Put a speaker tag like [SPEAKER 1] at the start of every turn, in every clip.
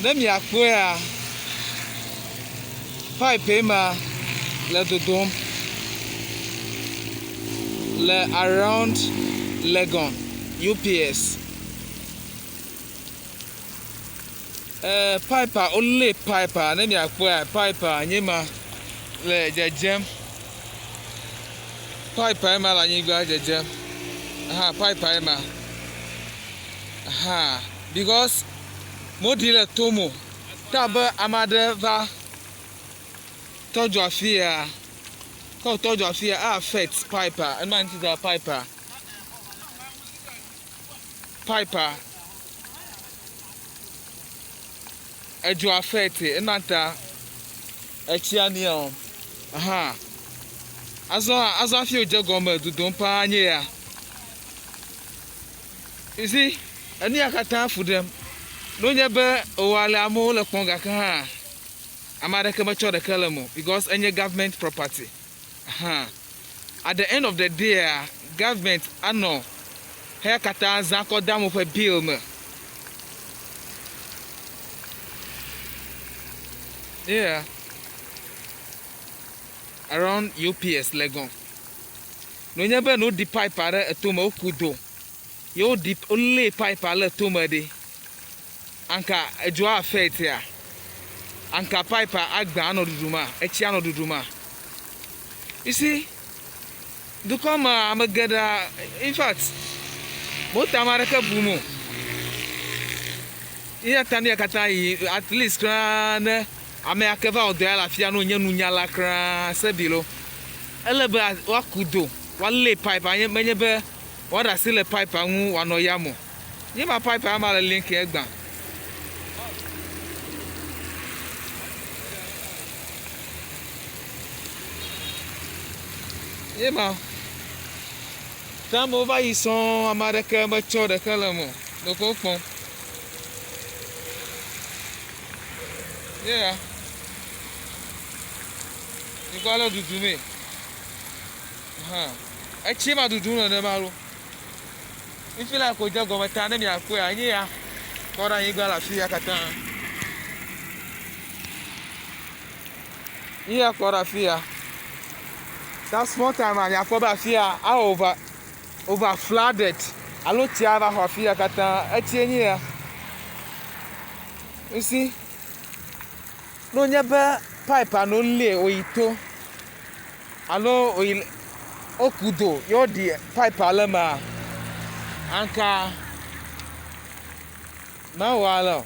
[SPEAKER 1] Ne miakpɔea, pipe ma le dodom le around Legon UPS. E pipea wolé pipea ne miakpɔea pipea nye ma le dzedzem. Pipea ma le anyigba dzedzem. Aha pipea ma. Aha because moɖi le tome o. Ta be ame aɖe va tɔ dzo afi ya. Ke wòtɔ dzo afi ya e affect pipea. Ema ŋuti ta pipea pipea edzo affect ema ta etsia mia o. Aha azɔ azɔ hafi wòdze egɔme dodom paa nye ya. You see, enu ya katã fu ɖem. Ne wonye be ewɔ alea amewo le kpɔm gake hã ame aɖeke metsɔ ɖeke le eme o because enye government property. Aha. At the end of the day-a, government anɔ xeya katã zã kɔ de amewo ƒe bill me. Yeah. Around UPS Legon. Ne wonye be ne woɖi pipe aɖe etome woku do ye woɖi wolé pipe le tome ɖi anka edzoa affect ya anka pipe agba anɔ ɖuɖuma etsi anɔ ɖuɖuma. You see dukɔ me ame geɖea in fact mota ame aɖeke bum o. Eya ta mía katã yi at least kura ne ame ya ke va wɔ dɔ ya le afia ne wònye nunyala kura sebi lo. Ele be woaku do, woalé pipe anye menye be woaɖe asi le pipea ŋu wòanɔ yame o. Nye ma pipea ma le link egbã. Ye ma. Ke amewo va yi sɔŋ, ame aɖeke metsɔ ɖeke le eme o. Ɖeko wokpɔm. Ye ya. Mikpɔ ale dudu mee. Hã. Etsi ma dudu nenema lo. Fifi la ko dze gɔme ta ne miakpɔe anyi ya kɔ ɖe anyigba le afi ya katã. Yi ya kɔ ɖe afi ya. Ta small time a miakpɔ be afi ya a over over flooded alo tsia va xɔ afi ya katã. Etsie nyi ya. You see? Ne wonye be pipe no lie woyi to alo woyi woku do ye woɖi pipe le emea, anka mewɔ ale o.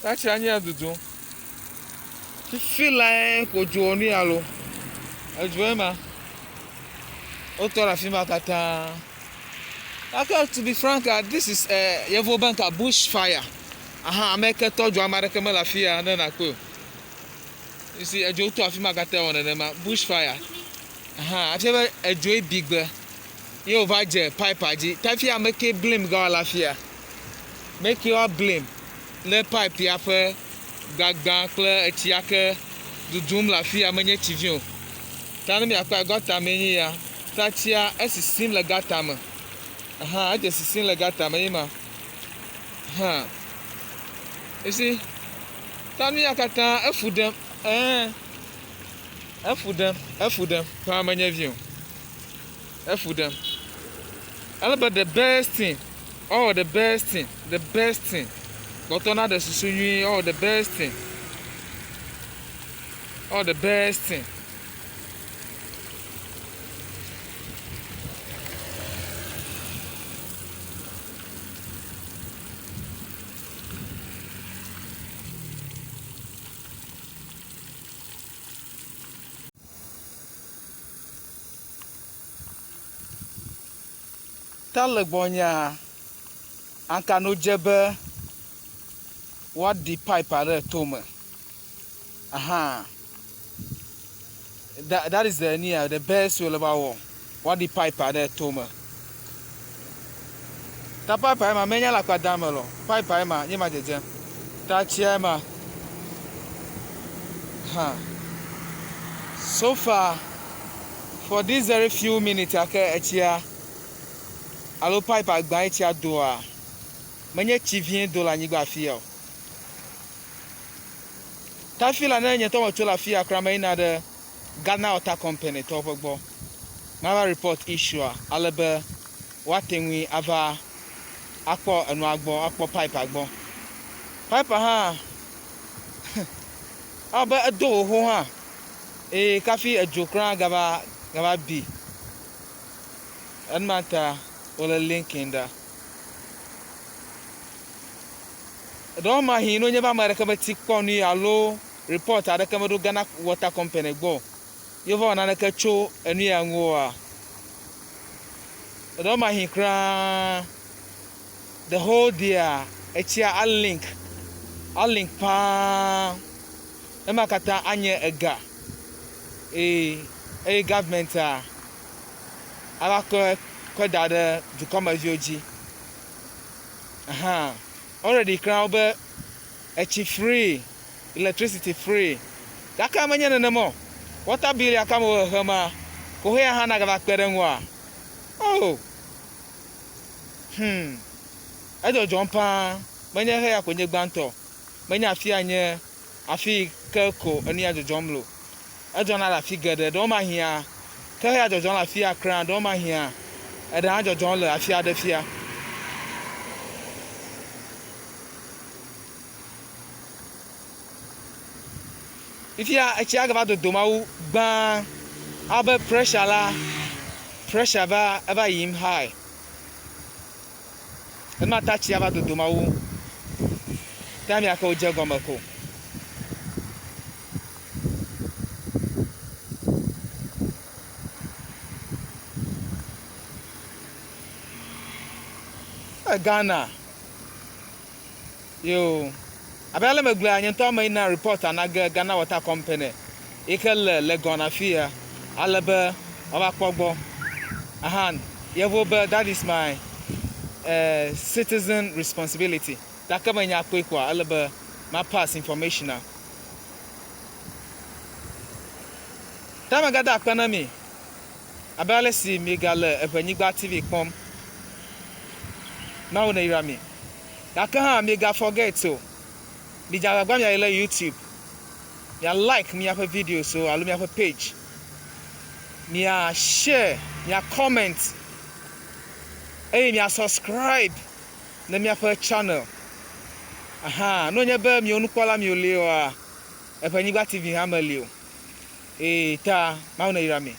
[SPEAKER 1] Taxi nye dudum. Fifi lae ko dzo nu ya lo. Edzoe ma. Wotɔ ɖe afi ma katã. Gake to be frank, this is eh, yevuwo be nka bush fire. Aha, ame ke tɔ dzo ame aɖeke mele afi ya ne nakpɔe o. You see, edzo tɔ afi ma katã wɔ nenema. Bush fire. Aha, afia be edzoe bi gbe ye wòva dze pipea dzi. Ta fia ame ke blame gã le afia. Me ke woa blame le pipe ya ƒe gbagbã kple etsia ke dudum le afia menye tsi vi o. Ta ne miakpɔa gɔta mee nye ya. Ta tsia esisim le gɔta me. Aha, edze sisim le gɔta me ye ma. Hã. You see? Ta nu ya katã efu ɖem. Ɛɛ. Efu ɖem, efu ɖem. Ƒã menye vi o. Efu ɖem. Ele be the best thing, oh the best thing, the best thing. Kpɔtɔ na ɖe susu nyui, oh the best thing. Oh the best thing. Ta le gbɔnyea, anka no dze be woaɖi pipe aɖe tome. Ahan. That, that is the near, uh, the best way wòle be woawɔ. Woaɖi pipe aɖe tome. Ta pipe ma menya le akpa dam me lɔ. Pipe ma nye ma dzedzem. Ta tsia ma. Ha. So far, for this very few minutes ake etsia alo pipe agba etsia doa, menye tsi vie do le anyigba afia o. Ta fi la ne nye tɔ metso le afia kura meyina ɖe Ghana Water Company tɔwo ƒe gbɔ. Mava report issue-a ale be woate ŋui ava akpɔ enua gbɔ, akpɔ pipe-a gbɔ. Pipe-a hã ewɔ abe edo xoxo hã eye kafi edzo kura gava gava bi. Enuma ta wole linkin ɖa. Ɖewomahĩ ne wonye be ame aɖeke meti kpɔ nui alo report aɖeke meɖo Ghana Water Company gbɔ o, ye wova wɔ naneke tso enu ya ŋu oa, ɖewomahĩ kura the whole day-a etsia alink, alink paa. Ema katã anye ega eye eye government-a ava kɔe kɔe da ɖe dukɔmeviwo dzi. Ahan already kura wobe etsi free, electricity free gake menye nenema o. Water bill ya ke amewo xexema ko heya hã nagava kpe ɖe eŋua? Oh! Hmm. Edzɔdzɔm paa. Menye heya koe nye gbãtɔ o. Menye afia nye afi yi ke ko enu ya dzɔdzɔm le o. Edzɔna le afi geɖe. Ɖewomahĩa ke heya dzɔdzɔm le afia kura, ɖewomahĩa eɖe hã dzɔdzɔm le afi aɖe fia. Fifia etsia gava dodom awu gbã abe pressure la, pressure va eva yiyim high. Ema ta tsia va dodom awu time ya ke wodze egɔme ko. Ghana. Yo. Abe ale megblɔa, nye ŋutɔ meyina report ana ge Ghana Water Company yi ke le Legon afi ya ale be woava kpɔ gbɔ. Ahan, yevuwo be that is my uh, citizen responsibility. Gake menya kpɔe koa, ele be ma pass information a. Ta megada akpe na mi abe ale si miegale Eʋenyigba TV kpɔm. Mawu neyra mi. Gake hã miega forget o. Midze agbagba miayi ɖe YouTube, mia like míaƒe videos wo alo míaƒe page, mia share, mia comment eye mia subscribe ne míaƒe channel. Aha, ne wònye be miwo nukpɔla miwo li oa, Eʋenyigba TV hã meli o. Eye ta Mawu neyra mi.